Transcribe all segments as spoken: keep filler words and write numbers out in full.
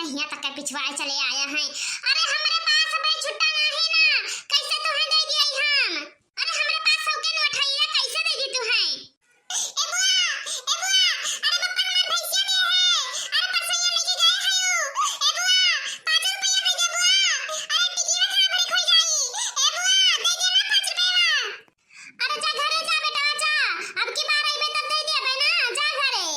हियाँ तक के पिछुआए चले आया है। अरे हमरे पास अबे छुट्टा नाही ना, कैसे तुहें दे दिया हम? अरे हमरे पास सौ के नोट है, ये कैसे दे दी तुहें? ए बुआ, ए बुआ, अरे पप्पा हमार भैंसिया दे है, अरे परसैया लेके गए है उ। ए बुआ, पाँच रुपया दे दे बुआ, अरे टिकी में खा भरी खोई जाई। ए बुआ, दे दे ना पाँच रुपया। अरे जा घरे जा बेटा जा, अब की बार अइबे तब दे देबे ना, जा घरे।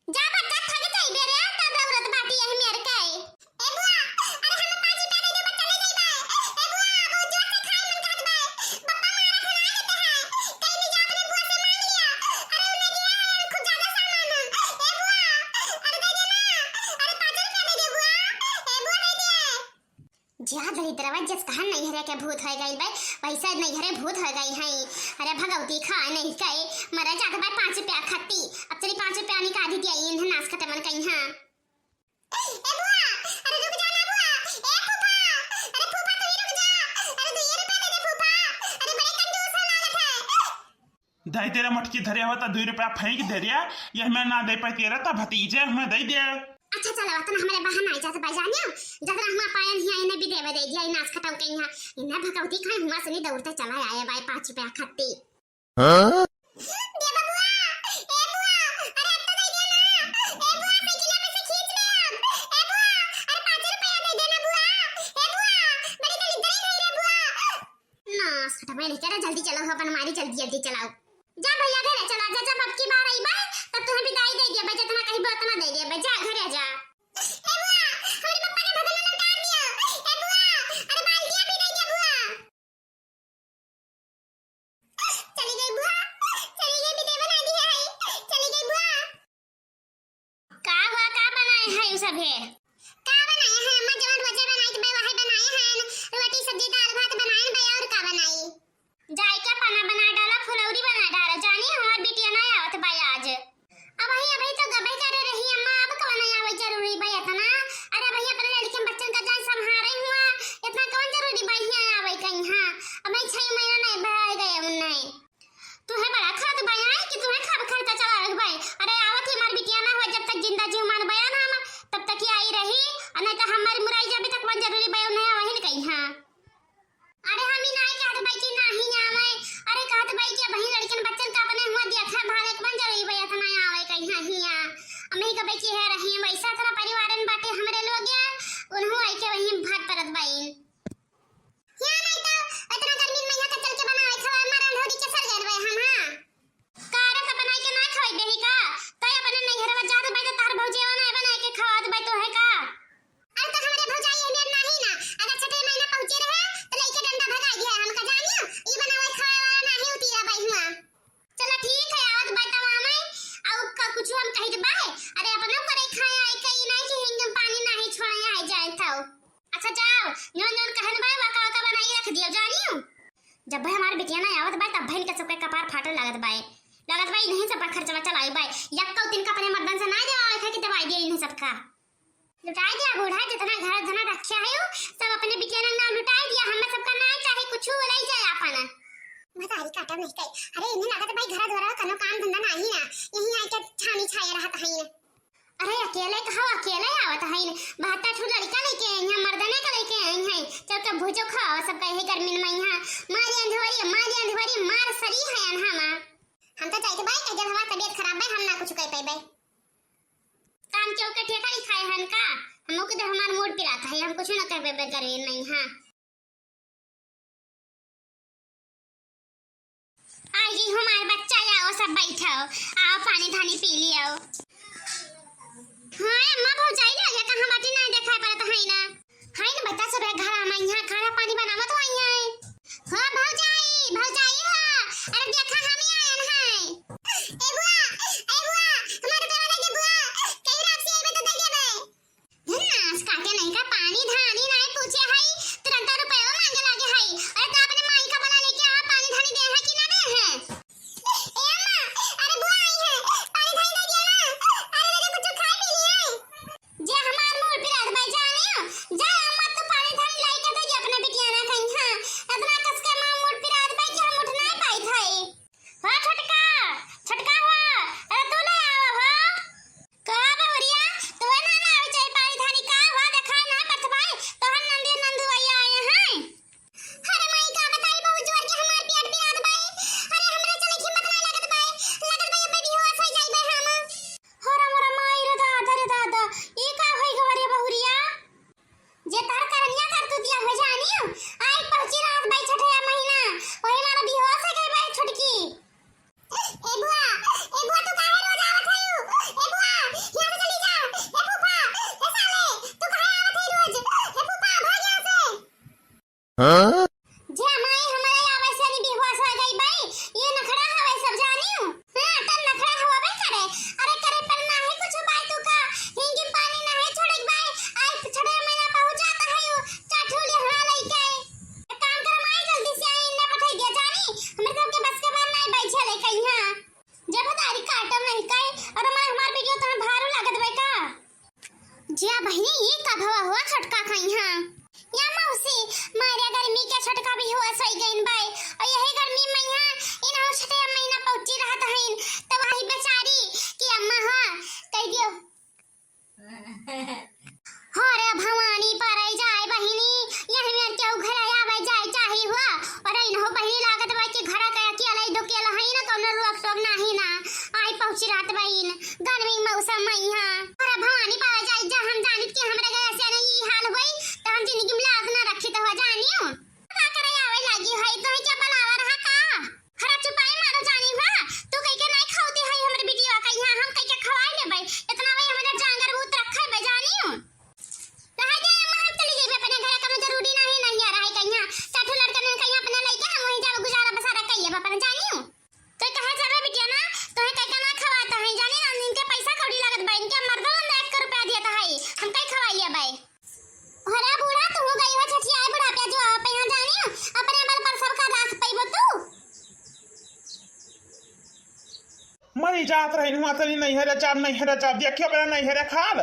जा बच्चा, थक जइबे रे, का दौड़त बाटी एह मेर के। ए बुआ, अरे हमें पाँच रुपया दे दे, बच्चा ले जइबे। ए बुआ, बहुत जोर से खाए मन कहत बा। पप्पा मारत है, ना देते हैं। कहीं भी जा अपने बुआ से मांग लिया। अरे उन्हें दिया है कुछ ज्यादा सामान। ए बुआ, अरे दे दे ना। अरे पाँच रुपया दे दे बुआ। ए बुआ दे दे। जा दलिद्रवा, जस कहा नैहरे के भूत होइ गइल बा, वैसे नैहरे भूत होइ गई है। अरे भगवती खाए नहीं गए, मरे जात बा पाँच रुपया खत्ती। अब चली पाँच रुपया निकाल दिया, इन्हें नास खटे मन कहीं। हाँ। ए बुआ, अरे रुक जा ना बुआ। ए फूफा, अरे फूफा तू ही रुक जा। अरे दो रुपया दे दे फूफा। अरे बड़े कंजूस है लागत है। दाई तेरा मटकी धरे हुआ त दुई रुपया फेंक दे रिया, यह मैं ना दे पाई तेरा त भतीजे हमें दे दे। अच्छा चलो, अतना हमरे बहन आई जात बा जानियो, जतरा हुआ पायन हिया इन्हें भी देवे दे दिया, इन्हें आज खटाऊ के यहाँ, इन्हें भगवती खाए हुआ से नहीं दौड़ते चला आए बाई पाँच रुपया खत्ती। हाँ? दे बबुआ, ए बुआ, अरे अब तो दे दिया ना, ए बुआ साइकिल में से खींच ले हम, ए बुआ, अरे पाँच रुपया दे देना बुआ, ए बुआ, बड़ी दलिद्दर है रे बुआ। ना, सटवा नहीं करे, जल्दी चलाओ, अपन मारी जल्दी, जल्दी चलाओ। जा भैया, घरे चला जा, जब अब की बार अइबे, तब तुम्हें विदाई दे दिया, जितना कहीं उतना दे दिया, जा घरे जा। ए बुआ, हमरे पप्पा के भगल में लौटा दिया। ए बुआ, अरे बाल्टिया भी दे दिया बुआ। चली गई बुआ, चली गई, विदाई बना दी है, चली गई बुआ। का हुआ, का बनाए है उ सभे? का बनाए है अम्मा, जवन रोजे बनाए के बा, वही बनाए है। रोटी, सब्जी, दाल, भात बनाए बा, और का बनाई? जाई का पाना बना डाला, फुलौरी बना डाला। जानी हमार बिटिया ना आवत बा आज। अबही, अबही तो गबे करे रही अम्मा, अब कवन आवे जरूरी बा इतना? अरे अबही अपने लड़कन बच्चन का जान संभारे हुआ, इतना कवन जरूरी बा हियाँ आवे कहीं? हाँ, अबही छह महीना नहीं भर गए उन्हें। तुहे बड़ा खर्च बा यहाँ कि तुहे खब खर्चा चलावे के बा। अरे आवत ही हमार बिटिया ना हो, जब तक जिंदा जी मान बयान हम, तब तक ही आई रही, और नहीं तो हमारी मुराई जाबे तक मन जरूरी बा, उन्हें वही न कही। हाँ। अरे हम ही नाई कहत बाई कि नाही आवे, अरे कहत बाई कि अबही लड़कन बच्चन का अपने हुआ देखा भाले के मन जरूरी बा, इतना आवे कहीं हिया। अम्मी का बाई कि है रही, वैसा तरह परिवारन बाटे हमरे लोग या, उन्हों आई के वहीं भाग परत बाई। या नहीं तो इतना गर्मी में यहाँ के चल के बनावे खवाए, मारन धोरी के सर गए रहे हम, हाँ। का रे, त बनाई के ना खवाई देही का? तै अपने नैहरवा जात बाई त तहर भौजिया ना बनाई के खवात बाई तोहे का? अरे त हमरे भौजाई हमें नाही ना, अगर छठे महीना पहुँचे रहे त लइके डंडा भगाई दिया, हमका जानियो, ई बनावे खवाए वाला नाही उतिया बाई हुआ। चला ठीक है, आवत बाई तब आवे, आउ का कुछ हम कही के बाहे, अरे अपनो करे खाए आई कई नाही कि हिंग पानी नाही छोड़े आई जाए थाओ। अच्छा जाओ, जौन जौन कहन बाई वाका वाका बनाई रख दियो जानियो। जब भाई हमार बिटिया ना आवत बाई, तब भाई इनका सबके कपार फाटे लागत बाई। लागत बाई इन्हीं सबका खर्चवा चलाई बाई। यक्का दिन का अपने मर्दन से ना देवा, ऐसा कि दवाई दिए इन्हीं सबका। लुटाई दिया बूढ़ा, जितना घर धना रखे है, सब अपने बिटिया ना लुटाई दिया। हमें सबका ना चाहे कुछ, ले जाए अपन। मतारी काटा नहीं कही। अरे इन्हें लागत बाई घर द्वारा कनो काम धंधा नाही ना, यहीं आके छानी छाए रहत है। अरे अकेले कहो, अकेले आवत है, बहत्तर ठो लड़का लेके आई हैं, मर्दने का लेके आई हैं, चल के भूजो खाओ सब कहे गर्मी में यहाँ, मारी अंधवरी, मारी अंधवरी, मार सरी है अनहा माँ। हम तो जाइत बाई, कह जब हमार तबीयत खराब बा, हम ना कुछ कह पाइबे। काम क्यों के ठेका लिखाए हन का? हमो के तो हमार मूड पिरात है, हम कुछ ना कह पाइबे गर्मी में यहाँ। आई गई हमार बच्चा, आओ सब बैठो, आओ पानी धानी पी लियो। हाँ अम्मा, भौजाई लगे कहाँ बाटी, नहीं देखाई पड़त है ना। है ना बच्चा सब है घर में, यहाँ खाना पानी बनावत हो आई है। हो भौजाई, भौजाई हो, अरे देखा हम ही आयन है। ए बुआ, ए बुआ, हमारे बेवा लगे बुआ, कहीं रात से आइबे तो दे देबे। नास काटे नहीं का, पानी धानी नहीं पूछे हई, तुरंत रुपया मांगे लागे हई। अरे तो अपने माई का बोला लेके आ, पानी धानी दे है कि ना दे है? ए अम्मा, अरे बुआ आई है, पानी धानी दे दिया ना। अरे दे दे, कुछ खाए पी लिए। जे हमार मूड पिरात बाई जाने, जा अम्मा तू पानी धानी लाई के दे दे अपने बिटिया ना कहीं। हाँ, इतना कस के माँ मूड पिरात बाई कि हम उठ ना पाई थाई। हो छोटका, छोटका हो, अरे तू ले आओ हो। का बहुरिया, तू ना ना आवे चाहे पानी धानी जे तोहर करनिया करतूतिया हो जानी, आई पहुँची रहत बाई छठिया महीना, वही मारा बेहोश हो गई बाई छोटकी। ए बुआ, ए बुआ, तू काहे रोज आवत हयू? ए बुआ, यहाँ से चली जा। ए फूफा, ए साले, तू काहे आवत है रोज? ए फूफा, भाग यहाँ से। हाँ? जे माई हमारे आवे से नहीं बेहोश हो गई बाई, ये नखड़ा हवे सब जानियो। हाँ, तन नखड़ा हवा बे करे। अरे करे पर नाही कुछ बाई तू का, हिंगी पानी नाही छोड़े बाई, आई छठे महीना पहुँचाता है यू, चाठू ले हाँ लइके। एक काम कर माई, जल्दी से आई, इन्ने पठाई दिया जानी, हमरे सबके बस के बात नहीं बाई, चले कहीं हाँ। जब तारी काटम नहीं काई, और हमार, हमार वीडियो तोहर भारू लागत बे का? जिया बहिनी, ये का भवा हुआ छोटका खाई हाँ? या मौसी, मारिया गर्मी के छोटका बेहोश होई गइन बाई, और यही गर्मी में यहाँ इनहु छठे महीना पहुँची रहत हईन, तब वही बेचारी कि अम्मा हाँ, कह दियो। हो रे भवानी परै जाए बहिनी, यही में केहू घर आवे जाए चाही हुआ, और इनहु बहिनी लागत बा कि घर के अकेले दुकेल हई ना, कौनो रोक टोक नाही ना, आई पहुँची रहत बहिन। गर्मी मौसम में यहाँ। अरे भवानी पावे जाई जा, हम जानित कि हमरे घर से नहीं ई हाल होई, तो हम जिंदगी में लाज ना रखी तो हो जानियो। का करे आवे लागी है, तो क्या बलावा रहा का? हरा चुपाई मारो जानी हुआ, तू कह के नहीं खावती है हमरे बिटिया का, यहाँ हम कह के खवाई लेबै, इतना वही हमरे जांगर भूत रखे बे जानियो। रह जाए अम्मा, हम चली जाइबे अपने घर, कम जरूरी नहीं, नहीं आ रहा है कहीं, चाठू लड़का नहीं कहीं अपने लइके हम वहीं जावे गुजारा बसारा कइले बा अपने जानियो। तो कहे जाबे बिटिया ना, तोहे कइके ना खवाता है, जानी ना, इनके पैसा कौड़ी लागत बा, इनके मर्दों ने एक रुपया दिया था है, हम कई खवाई लिया बाई। अरे बूढ़ा, तू हो गई हो छठियाए बुढ़ापे जो आप यहाँ जानी, अपने बल पर सबका राख पइबो तू। मरी जात रही हुआ तनी नैहरे जाब, नैहरे जाब, देखियो बड़ा नैहरे खाल।